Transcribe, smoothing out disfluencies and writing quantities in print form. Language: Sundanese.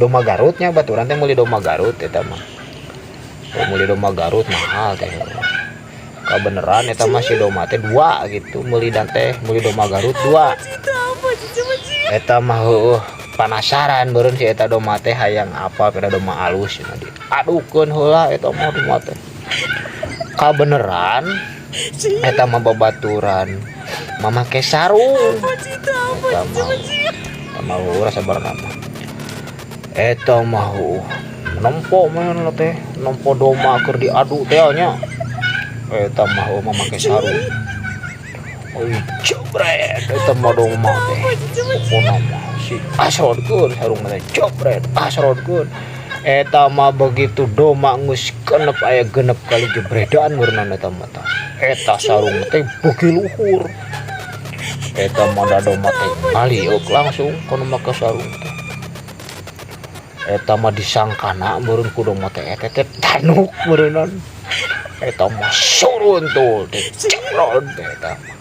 Domba Garutnya, baturan teh meuli domba Garut eta mah. Oh, meuli domba Garut mahal teh. Kabeneran eta mah si domba teh dua gitu, meuli dan teh meuli domba Garut dua. Eta mah heueuh, panasaran beureun si eta domba teh, hayang apa pada domba alus cenah, diadukeun heula eta mah domba teh. Kabeneran eta mah babaturan mamake sarung. Eta mah heueuh, sabarna mah eta mah heueuh, nempo mah teh, nempo domba keur diadu teh nya. Eta mah heueuh, mamake sarung. Oh, jebret eta mah domba teh. Pokona mah si asrodkeun sarung teh, jebret asrodkeun. Eta mah begitu domba geus genep, aya 6 kali jebredan meureunna eta mah tah. Eta sarung teh beuki luhur. Eta mah da domba teh ngaliuk langsung kono make sarung teh. Eta mah disangkana meureun ku domba teh eta teh tanuk meureunnan. Eta mah suruntul teh, ceblon teh eta mah.